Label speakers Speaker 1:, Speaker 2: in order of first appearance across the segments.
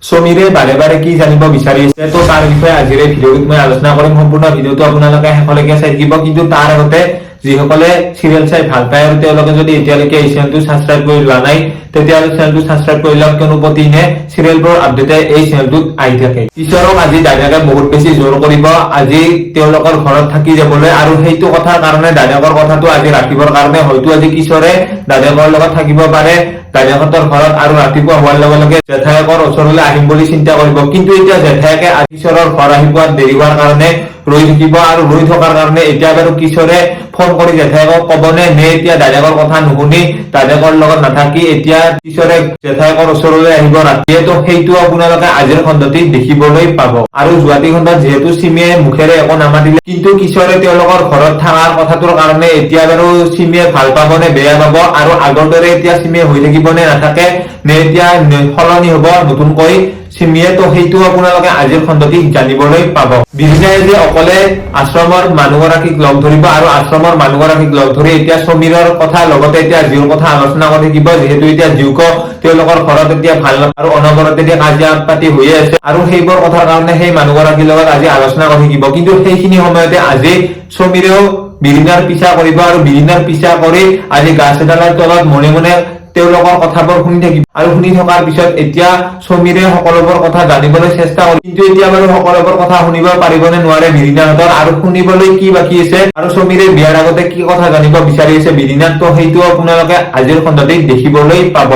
Speaker 1: সমীৰে বাৰে বাৰে কি জানিব বিচাৰিছে, তো তাৰ বিষয়ে আজিৰ এই ভিডিঅ'টোত মই আলোচনা কৰিম। সম্পূৰ্ণ ভিডিঅ'টো আপোনালোকে শেষলৈকে চাই থাকিব। কিন্তু তাৰ আগতে যিসকলে চিৰিয়েল চাই ভাল পায় আৰু তেওঁলোকে যদি এতিয়ালৈকে এই চেনেলটো ছাবস্ক্ৰাইব কৰি লোৱা নাই, তেতিয়াহ'লে চেনেলটো ছাবস্ক্ৰাইব কৰি লওক, কিয়নো প্ৰতিদিনে চিৰিয়েলবোৰৰ আপডেটে এই চেনেলটোত আহি থাকে। কিশোৰক আজি দাদাকে বহুত বেছি জোৰ কৰিব আজি তেওঁলোকৰ ঘৰত থাকি যাবলৈ আৰু সেইটো কথাৰ কাৰণে, দাদাকৰ কথাটো আজি ৰাখিবৰ কাৰণে হয়তো আজি কিশোৰে দাদাকৰ লগত থাকিব পাৰে দাদাকহঁতৰ ঘৰত আৰু ৰাতিপুৱা হোৱাৰ লগে লগে জেঠায়েকৰ ওচৰলৈ আহিম বুলি চিন্তা কৰিব। কিন্তু এতিয়া জেঠায়েকে কিশোৰৰ ঘৰ আহি পোৱাত দেৰি হোৱাৰ কাৰণে ৰৈ থাকিব আৰু ৰৈ থকাৰ কাৰণে এতিয়া বাৰু কিশোৰে ফোন কৰি জেঠায়েকক ক'বনে নে এতিয়া দাদাকৰ কথা নুশুনি দাদাকৰ লগত নাথাকি এতিয়া কিশোৰে জেঠায়েকৰ ওচৰলৈ আহিব ৰাতিয়ে, তো সেইটো আপোনালোকে আজিৰ খণ্ডটিত দেখিবলৈ পাব। আৰু যোৱাটি খণ্ডত যিহেতু চিমিয়ে মুখেৰে একো নামাতিলে, কিন্তু কিশোৰে তেওঁলোকৰ ঘৰত থকাৰ কথাটোৰ কাৰণে এতিয়া বাৰু চিমিয়ে ভাল পাব নে বেয়া পাব আৰু আগৰ দৰে এতিয়া চিমিয়ে হৈ থাকিব নে নাথাকে নে এতিয়া সলনি হ'ব নতুনকৈ চিমিয়ে, তো সেইটো আপোনালোকে আজিৰ খণ্ডটিত জানিবলৈ পাব। বিৰিণাই যে অকলে আশ্ৰমৰ মানুহগৰাকীক লগ ধৰিব আৰু আশ্ৰমৰ মানুহগৰাকীক লগ ধৰি এতিয়া সমীৰৰ কথা, লগতে এতিয়া জিউৰ কথা আলোচনা কৰি থাকিব, যিহেতু এতিয়া জিউক তেওঁলোকৰ ঘৰত এতিয়া ভাল আৰু অনবৰতে এতিয়া কাজিয়া পাতি হৈয়ে আছে আৰু সেইবোৰ কথাৰ কাৰণে সেই মানুহগৰাকীৰ লগত আজি আলোচনা কৰি থাকিব। কিন্তু সেইখিনি সময়তে আজি সমীৰেও বিৰিণাৰ পিছা কৰিব আৰু বিৰিণাৰ পিছা কৰি আজি গাছ এডালৰ তলত মনে মনে তেওঁলোকৰ কথাবোৰ শুনি থাকিব আৰু শুনি থকাৰ পিছত এতিয়া সমীৰে সকলোবোৰ কথা জানিবলৈ চেষ্টা কৰিব। কিন্তু এতিয়া বাৰু সকলোবোৰ কথা শুনিব পাৰিব নে নোৱাৰে বিৰিণাহঁতৰ আৰু শুনিবলৈ কি বাকী আছে আৰু সমীৰে বিয়াৰ আগতে কি কথা জানিব বিচাৰি আছে বিৰিণাত, তো সেইটো আপোনালোকে আজিৰ খণ্ডটিত দেখিবলৈ পাব।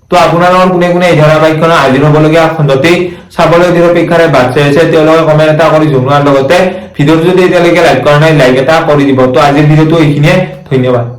Speaker 1: তো আপোনালোকৰ কোনে কোনে এই ধাৰাবাহিকখনৰ আজিৰ হ'বলগীয়া খণ্ডটি চাবলৈ অধীৰ অপেক্ষাৰে বাট চাই আছে, তেওঁলোকে কমেণ্ট এটা কৰি জনোৱাৰ লগতে ভিডিঅ'টো যদি এতিয়ালৈকে লাইক কৰা নাই, লাইক এটা কৰি দিব। তো আজিৰ ভিডিঅ'টো এইখিনিয়ে, ধন্যবাদ।